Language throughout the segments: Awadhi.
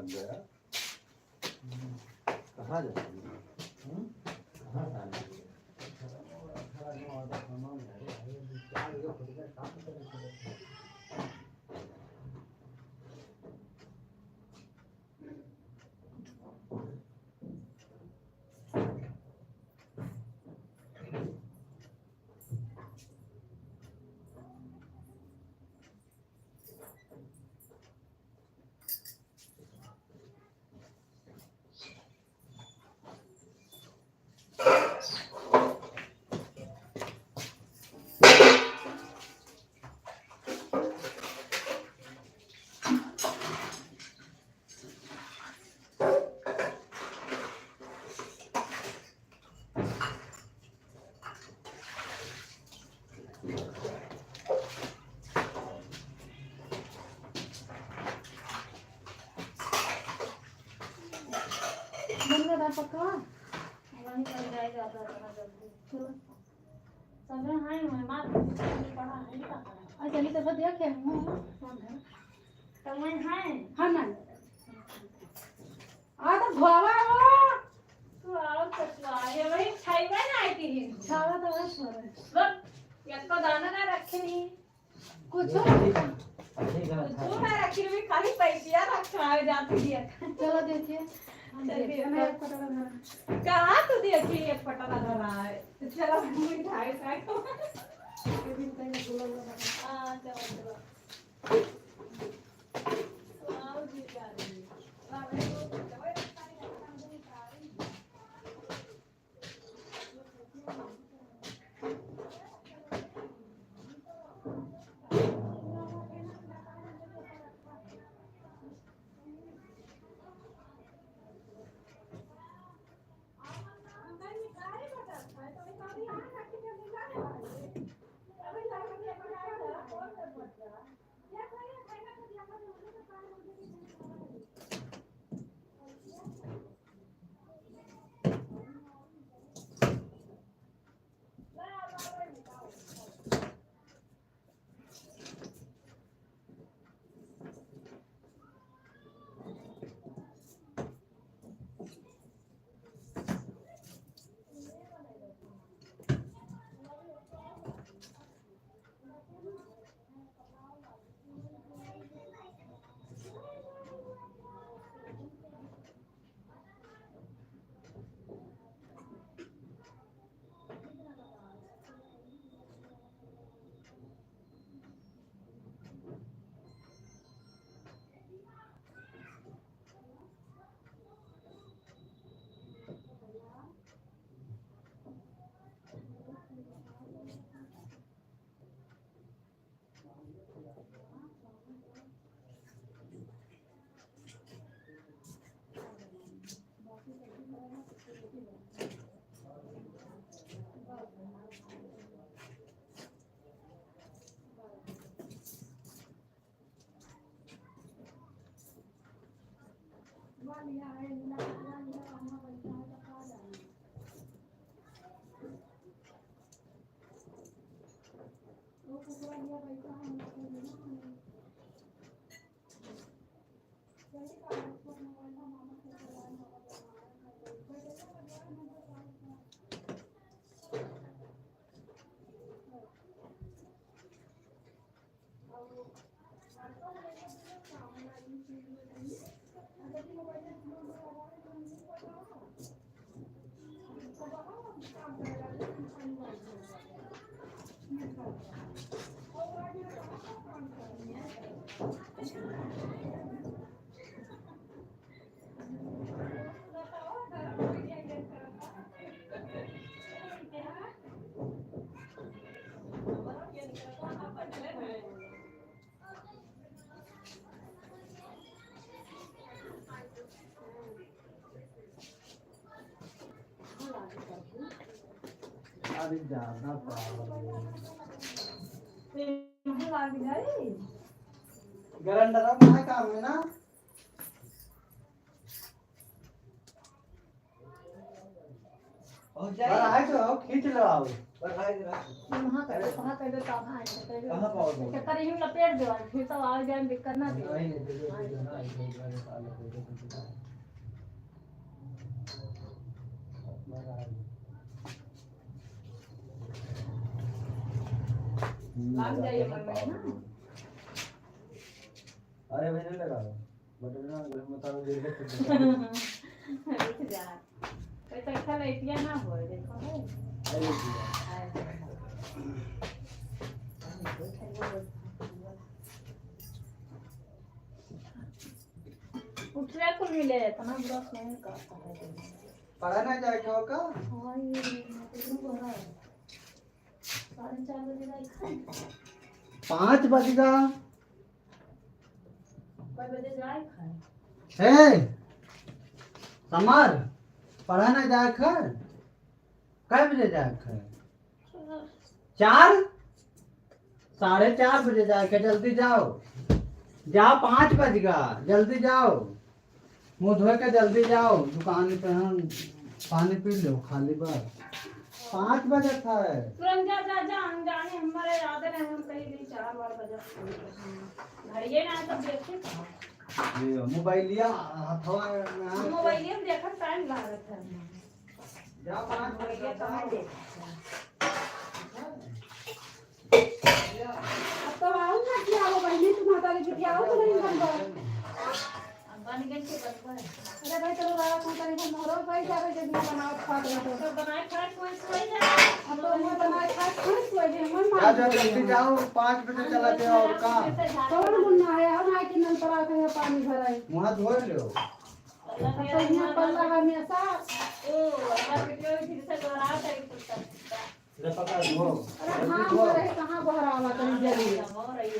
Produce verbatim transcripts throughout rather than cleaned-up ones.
कहाँ जाती है? हम्म? कहाँ जाती है? बन गया था पक्का? वहीं पर जाए जाता था जल्दी। चलो। सब हैं, मैं मार पड़ा है, का करें? अच्छा, नहीं तो बस देख के, हम्म, कौन है? तो मैं है। हाँ, ना। आ तो भवा हो। तू और कुछ ला, ये वही छाईवा ना आई थी। छावा तो बस हो रहा है। बस, यक्को दाना ना रखे नहीं। कुछ? कुछ ना रखे, भी खाली पैसिया रखा है, जाती दिया। चलो देखिए। हम चलिए, देखते हैं, तो एक पटरा धरा। कहाँ तो देखिए, एक पटरा धरा है। चलो, मिठाई खाए। ये भी कहीं भूला हुआ है। हाँ, चलो, चलो। अरे ज्यादा पावर है। ग्राइंडर अब ना काम है ना। और जाए। बढ़ाए तो आओ, खींच लो आओ। बढ़ाए के रख। वहाँ कर दो, वहाँ कर दो, तो वहाँ आएंगे, कर दो। कहाँ पाओ दो? चक्कर यहीं लपेट दो, फिर तो आ जाए, दिक्कत ना दे। नहीं, नहीं, दे दो, दे दो ना, इधर, इधर, इधर, इधर, इधर। लाग जाइए मन में, हाँ। अरे, मैंने लगा लो। बटन ना, गलत मत आओ, देर तक रुक जा। कोई तो अच्छा लइटिया ना होए, देखो है। अरे, दिया। उठले कुल मिले, इतना बुरा समय का पढ़े ना जाए, खाओ का? हाँ, ये, ये, ये, ये, साढ़े चार बजे जाए खाए। पाँच बज गा। कै बजे जाए खाए? हे, समर, पढ़े ना जाए खाए? कै बजे जाए खाए? चार? साढ़े चार बजे जाए के, जल्दी जाओ। जाओ, पाँच बज गा, जल्दी जाओ। मुँह धोए के जल्दी जाओ, दुकान पे हम पानी पी लो, खाली बा। पाँच बजे था। तुरंत जा, जा, जा, हम जाने, हमारे याद नहीं, हम कहीं नहीं, चार बार बजा। घड़िए ना, तब देखते कहाँ। ये मोबाइलिया हथवा में आ। मोबाइलिया में देखत टाइम लागत है। जा पाँच बजे मोबाइलिया कहाँ देखत है? अब तो आऊ ना कि आओ बहिनी, तू महतारी बिटिया आओ तो नहीं बनबा। अब बन गए तो बनबा। अरे भाई, चलो बाबा, तू तनी से मोहरो पाई जावे, जब मैं बनाओ खात रहो। तो बनाए खाए कोई सोई जा। अब तो मैं बनाए खाए कोई सोई जे, मन जा, मान जा, जल्दी जाओ, पाँच बजे चला जाओ, और का? कौन मुन्ना है? हम आए कि नल पर आके यहाँ पानी भराए। मुँह धो लो। अब तो यहाँ पल्ला हमेशा। ओ, हमारे वीडियो भी फिर से दोहरा करी कुछ। ले पकड़, धो। अरे जल्दी हाँ, धो। अरे कहाँ बहरावा तनी जल्दी। कहाँ ऐसे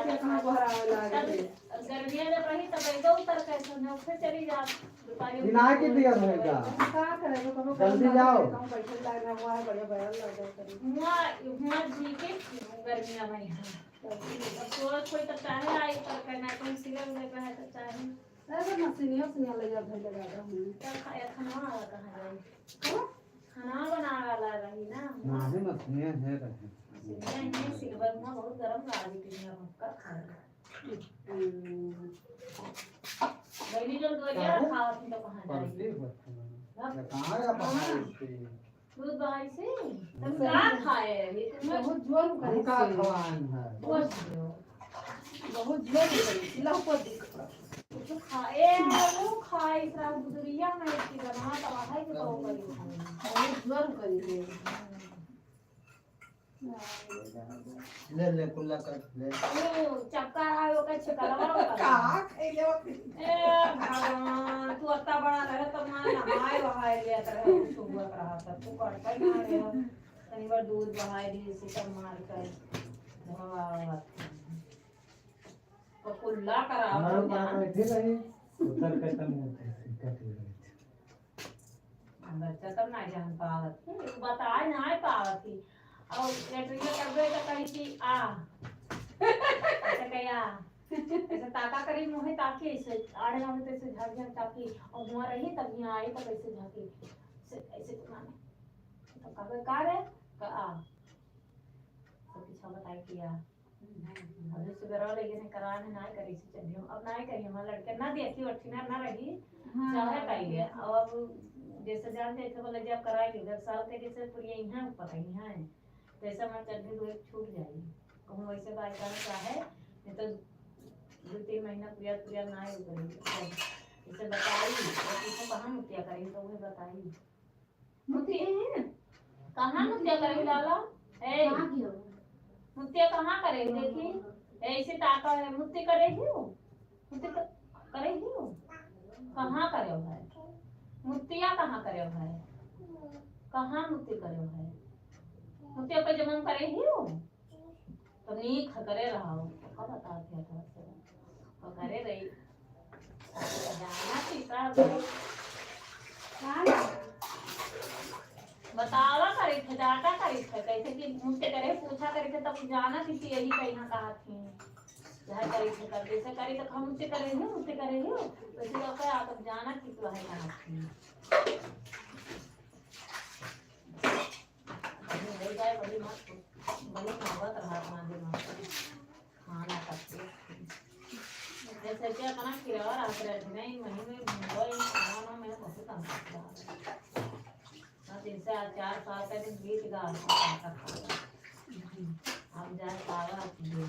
के कहाँ बहरावे लागे? अब गर्मियाँ जब रही तब एकदम उतर के सोने उठे चली जा। दुपहरी बिना के दिया भर का। का करे तो कबो जल्दी जाओ। कम बैठे लाए ना हुआ है, बढ़िया बैल लग जाए करी। हुआ, हुआ जी के गर्मियाँ में यहाँ। अब सोच कोई तब चाहे आई पर करना कोई सीरियल देख रहा है तब चाहे। अरे मशीनिया, मशीनिया ले जा, धर लगा दो। तब खा-, खाना वाला कहाँ जाए? हाँ? खाना बनावे वाला रही ना। नाही, मशीनिया है रहे। मशीनिया है, सिलवर में बहुत गरम लागी, पिनिया भक्का खाए। हम्म। गईली जब दोरिया काहे? खावत ही तो कहाँ जाई? पलटी बर्तन। अब कहाँ या बाहर हाँ। इसके? दूध बहाई से? तुम का खाए? ये तुम बहुत जोर हम करी का से। खवान है? बहुत जोर। बहुत जोर करी से। लहू पर दिख। कुछ खाए, वो खाए, इस रात बुजुरिया में इसकी बना तो है कि तो करी। बहुत जोर करी से। ले, ले, कुल्ला कर, ले। ओ, चक्का है, ओकर छिकलवा ओकर। का खइले बा? ए, भगवान, तू अत्ता बड़ा रहे, तब ना नहाए वहाए लेत रहे, कुछ हुआ रहा, तब तू करता ही ना रहे। तनी बार दूध बहाए दिए, से सब मार कर धोआ। तो कुल्ला करा, हमारे ऊपर जान। बैठे रहे, उतर के तब मुंह से कट ले रहे थे। बच्चा तब ना जान पावत थी, एक बताए ना पावत थी। और लेटरिन में करबे तो कही थी, "आ।" ऐसे कही, "आ।" ऐसे ताका करी, मुँहे ताकी, ऐसे आड़े रहो तो ऐसे झाँक झाँक ताकी, और हुआँ रही तब यहाँ आई तब ऐसे झाँकी, ऐसे, ऐसे घुमाने। तब कहबे, "का रे?" कहा, "आ।" तो पीछा बताई कि आ। अभी सुबह रहो, लेकिन कराने ना करी से चलिए। अब ना करी, हमारे लड़के ना देखी, और ठिना ना रही, हाँ, चाहे हाँ, कही है। हाँ। और अब जैसे जानते हैं, तो बोले, "जब कराई ली, दस साल के जैसे पूरी यहाँ पता ही है, जैसे हमारे चड्ढी रोज छूट जाई।" कहूँ वैसे बात करना चाहे, नहीं तो दो तीन महीना पूरा, पूरा ना ही करी। जैसे बताई, तो किसी कहाँ मुतिया करी, तो वही बताई। मुतिया है? कहाँ मुतिया करे लाला? ए, कहाँ की हो? मुतिया कहाँ करे? देखी, ऐसे ताका है, मुतिया करे ही हो? मुतिया क-, करे ही हो? कहाँ करे हो भाई? मुतिया कहाँ करे हो भाई? कहाँ मुतिया करे हो भाई? मुतिया पे जमन करे ही हो? तो नीक हकरे रहा हो, का बता दिया था से। हकरे रही। जाना थी सब। हाँ। बतावा करी थे, डाटा करी थे, कैसे कि मुझसे करे, पूछा करी थे, तब जाना थी कि यही कहीं कहा थी। यह करी थे, तब जैसे करी तो हम मुझसे करे ही, मुझसे करे ही, वैसे तो क्या आप जाना थी तो है कहा थी। बने खावत रहा अपना दिमाग से। खाना खाते। जैसे कि अपना किराया रात रहे थे, नहीं, महीने में भूंगा ही खाना में बहुत काम करता है। ना, तीन से चार साल का दिन बीत गया, अब जाए पावा अपने।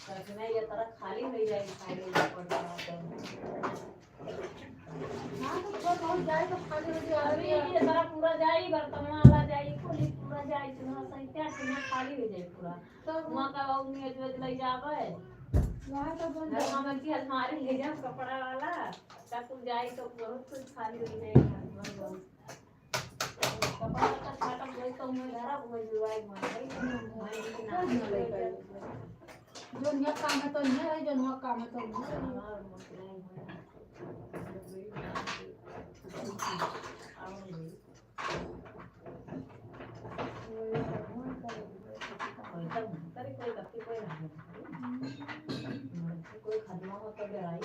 सच में ये तरह खाली हो जाए, खाली हो जाए, पड़ रहा है। हाँ, तो थोड़ा बहुत जाए तो खाली हो जाए। अभी ये तरह पूरा जाए, बर्तन वाला जाए, कुली पूरा जाए, चूल्हा सहित चूल्हा खाली हो जाए पूरा। तो वहाँ का वो मेज वेज ले जावे। वहाँ तो बन घर में बल्कि अलमारी ले जाओ, कपड़ा वाला, तब कुल जाए तो बहुत कुछ खाली हो जाए। कपड़ा लत्ता छाटब, वही तो मैं धरब, वही जुड़वाई मार, वही तो मैं, वही तो ना। जोन यहाँ काम है तो यहाँ रही, जोन वहाँ काम है तो यहाँ रही। हमार मतलब है। कोई तब करे, कोई तब के कोई ना करे। कोई खत्म हो तो डराई।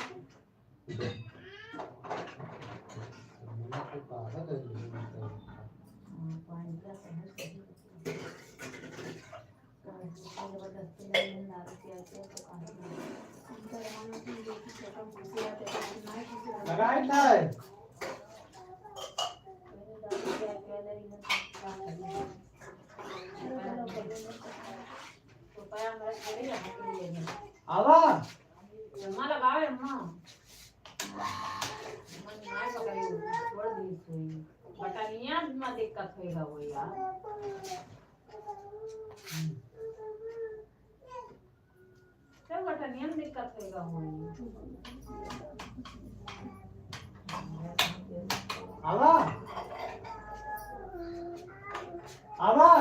लगाई था। आवा। अम्मा लगावे, अम्मा। अम्मा नहीं पकड़े, छोड़ दी सोई। बटनिया में दिक्कत होएगा वो यार। हम्म। क्या बटनिया में दिक्कत होएगा वो? आवा। आवा।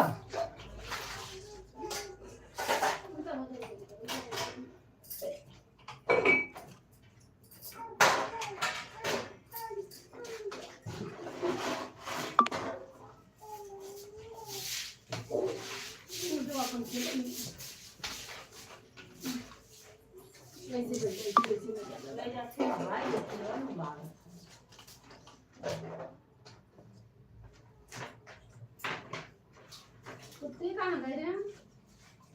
कुत्ते कहाँ गए रे?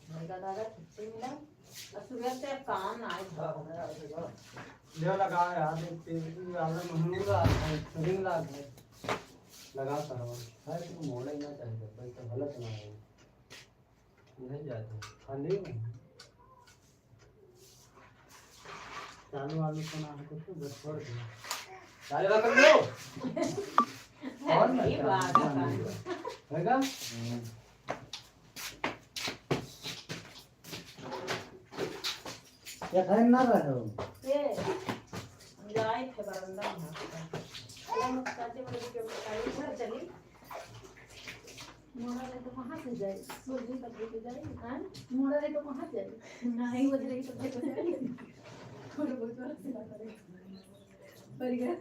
भाई का दादा छुट्टी मिला। और सुबह से काम ना आए। ले लगा यार, एक तेल की आलू महंगी लाग है, सरिंग लाग है। लगा करो। है तो मोड़ा ही ना चाहिए, भाई तो गलत ना है। नहीं जाते। हाँ, नहीं। चालू वालू तो ना है कुछ, बस छोड़ दे। चालू कर लो। और ना ये चालू, बात है। चालू। हैगा? हम्म। या खाए ना रहे हो? ये, हम जाए थे बरंदा में। चलो, हम चाची बोले कि हम खाली घर चली। मोड़ा रहे तो कहाँ से जाए? सोच रही तब लेके जाए। हाँ? मोड़ा रहे तो कहाँ जाए? नहीं। सोच रही तब लेके जाए। थोड़ा बहुत और सिला पड़े। पर गया।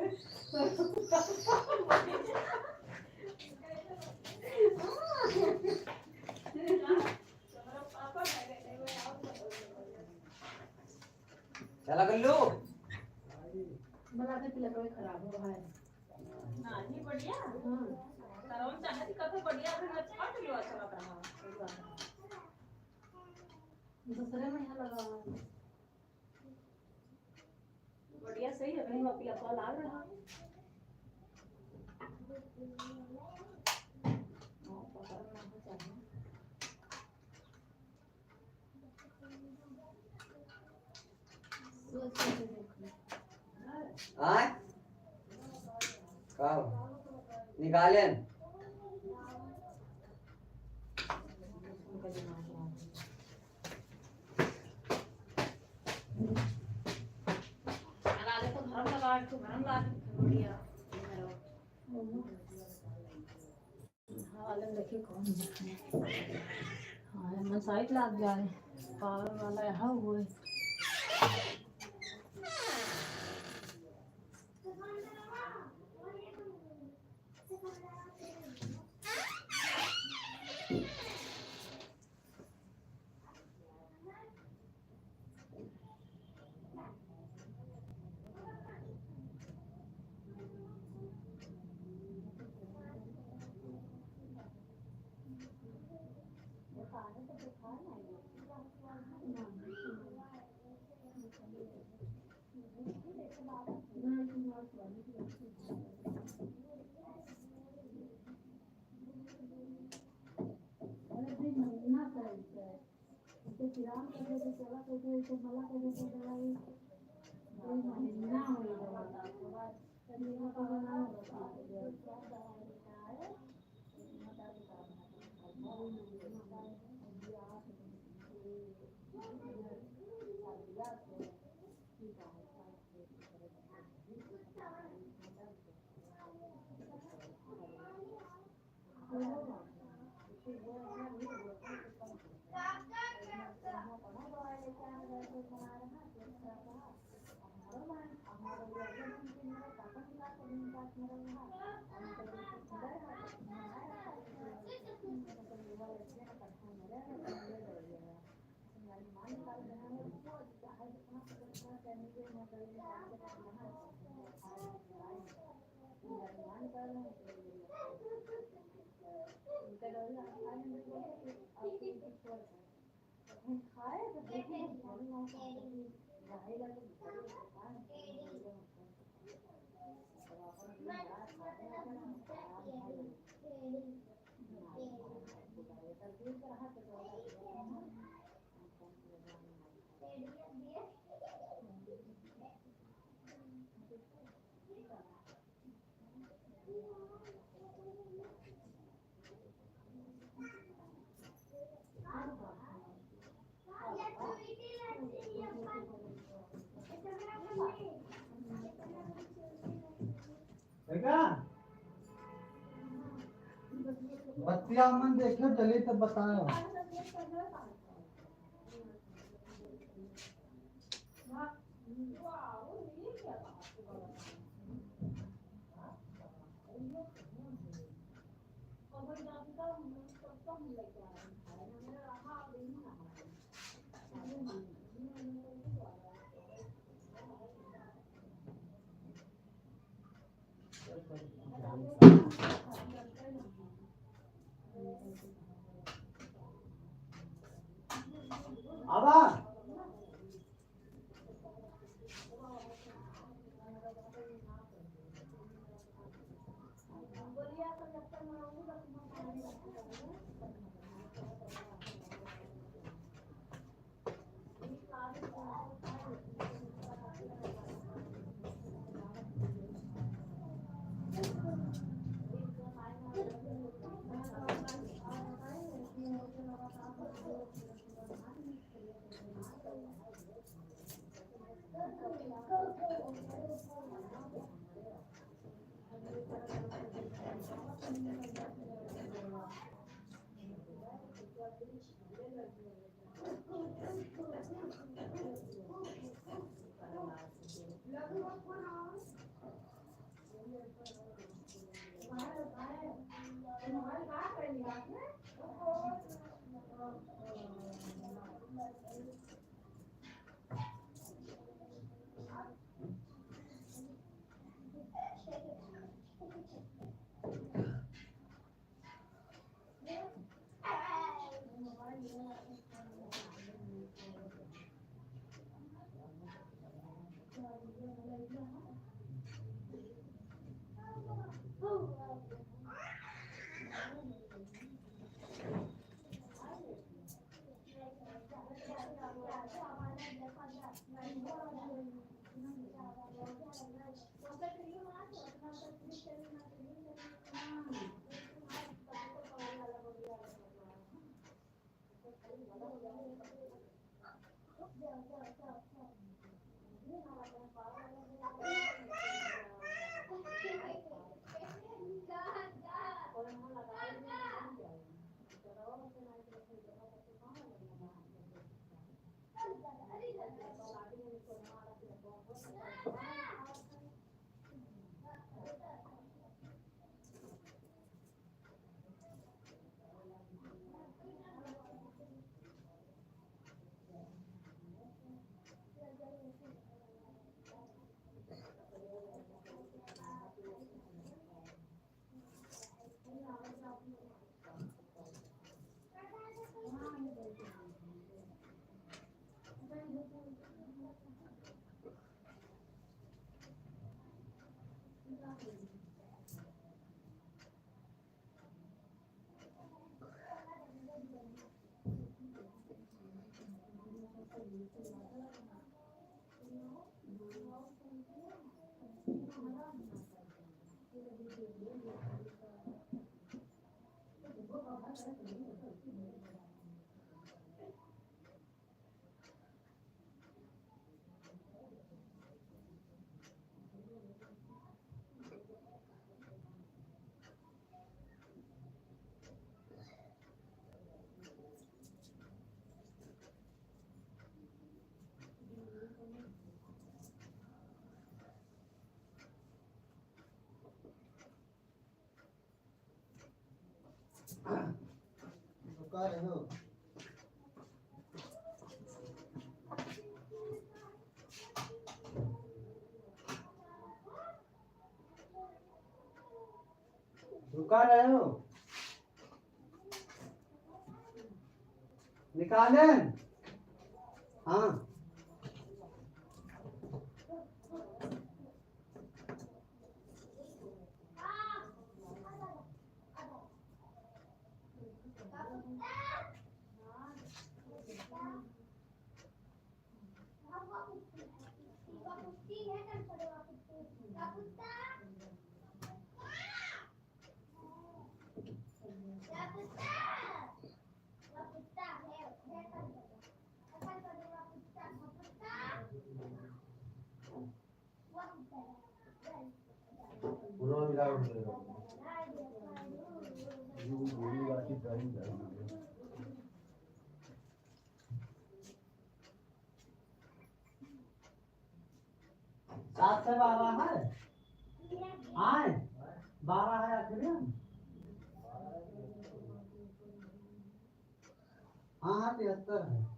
चला गल्लू। मला ते तिला कोई खराब हो रहा है। नाही, बढ़िया। हाँ। करौन चाहत कतो बढ़िया, फिर मैं छाट लियो, अच्छा लग रहा। दूसरे में यहाँ लगा हुआ है। बढ़िया सही है, वही वापी आपा लाग रहा। हाँ, पकड़ में हो चाहिए। आय? का हो? निकालेन। हाँ, वाले में देखिए कौन है। हाँ, मन साइड लाग जाए। पावर वाला है, हाँ, वो है। देखा? बतिया मन देखे, चली तब बताओ। आवा। रुका रहे हो। रुका रहे हो। निकालें। हाँ। सात से बारह है। आए, बारह है आखिरी में। हाँ, हाँ, तिहत्तर है।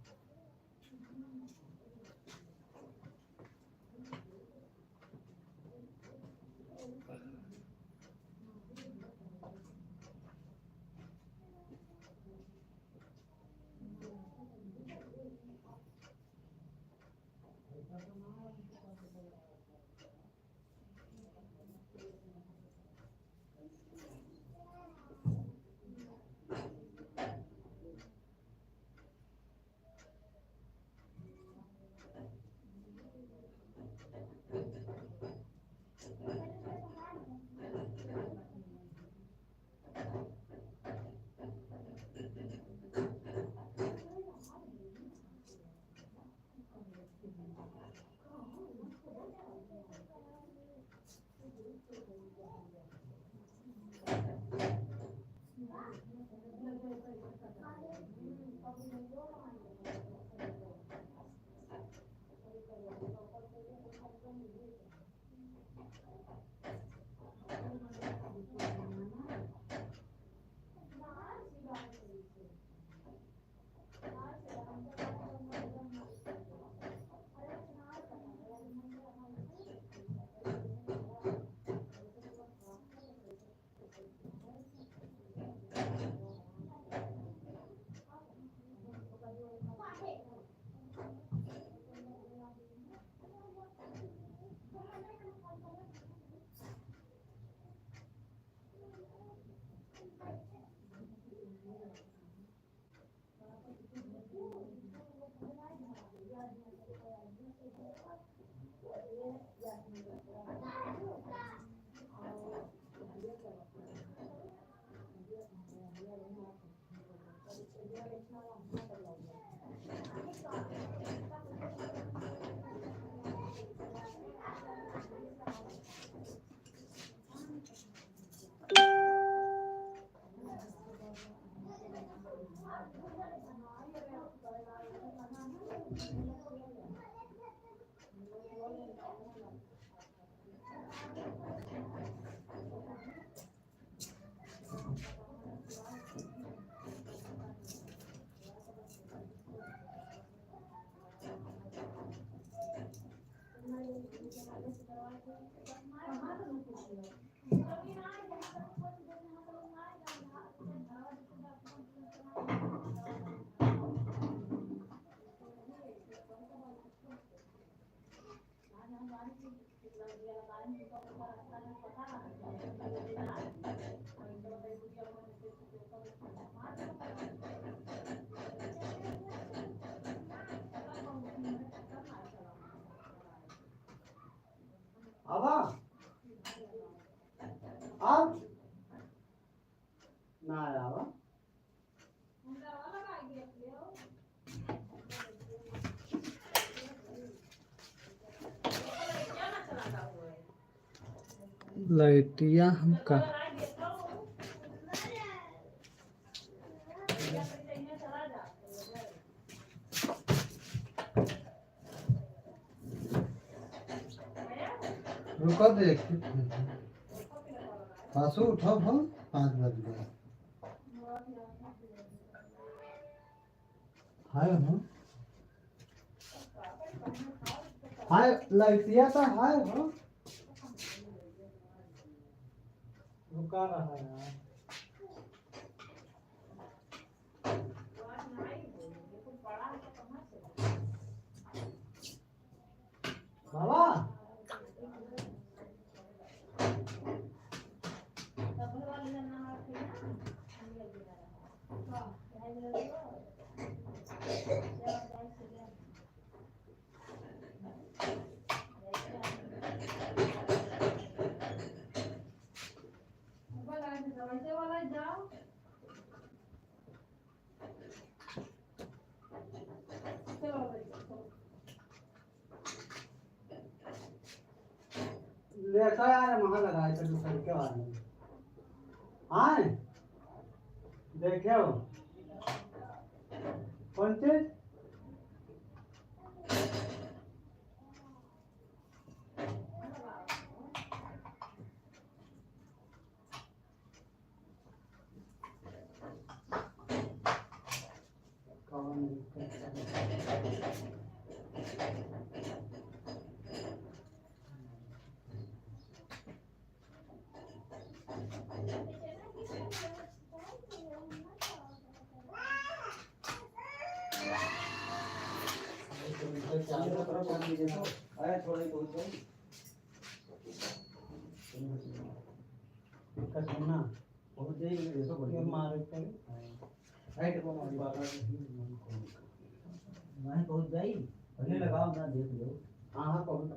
अब ना आवा। लाइटिया हमका रुका दे, एक मिनट। पासो उठाओ, हम पाँच बज गए। हाय हो। हाय, लाइटिया तो हाय हो। रुका रहा यार। बाबा। देखो यार, वहाँ लगाए थे दूसरे के वाले में। हाँ, देखे हो? कौन चीज? अरे थोड़ा ही बहुत है। इसका सुनना। बहुत देर ये तो बोलिए। मार के। राइट को मार। मैं बहुत जाई। पहले लगाओ ना, देख लो। हाँ, हाँ, बहुत।